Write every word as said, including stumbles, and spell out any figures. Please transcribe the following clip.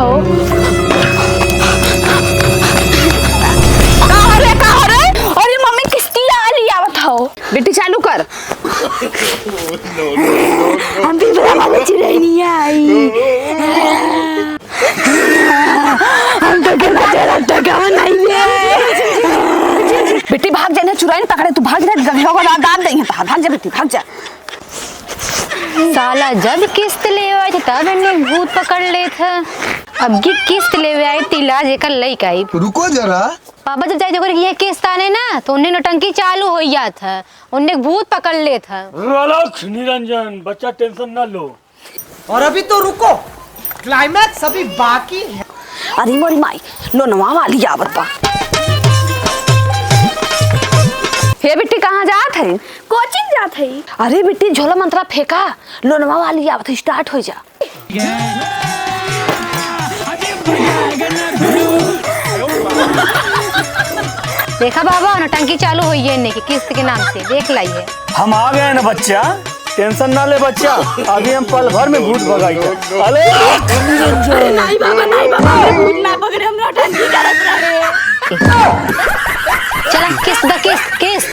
हो। का हो रे, का हो रे? अरे मम्मी, किस्ती आ ली आवत हो। बेटी, चालू कर। हम भी बड़ा वाला चिरैनिया आई। हम तो के बच्चा रट्टा का बनाई दे। बेटी, भाग जा, इन्हें चुराइन पकड़े, तू भाग जा, गधे को दाब देंगे, भाग जा बेटी, भाग जा। साला जब किस्त लेवे आए थे, तब इन्हें भूत पकड़ लेत है। अब की किस्त लेवे आए, तिला जेकर लइका आई। रुको जरा। पापा जब जाए, जेकर ये किस्त आने ना, तो उन्हें नौटंकी चालू हो जात है, उन्हें भूत पकड़ लेत है। रलख निरंजन, बच्चा टेंशन ना लो। और अभी तो रुको, क्लाइमैक्स अभी बाकी है। अरे मोरी माई, लोनवा वाली आवत बा। हे बिट्टी, कहाँ जात है? कोचिंग जात है। अरे बिट्टी, झोला मंतरा फेंका, लोनवा वाली आवत है, स्टार्ट हो जा। देखा बाबा, नौटंकी चालू हुई है इन्हें की किस्त के नाम से, देख लाइए। हम आ गए ना बच्चा, टेंशन ना ले बच्चा, अभी हम पल भर में भूत भगाई थे। अरे नहीं बाबा, नहीं बाबा, हम भूत ना पकड़े, हम नौटंकी करत रहे। चला, किस्त द, किस्त, किस्त।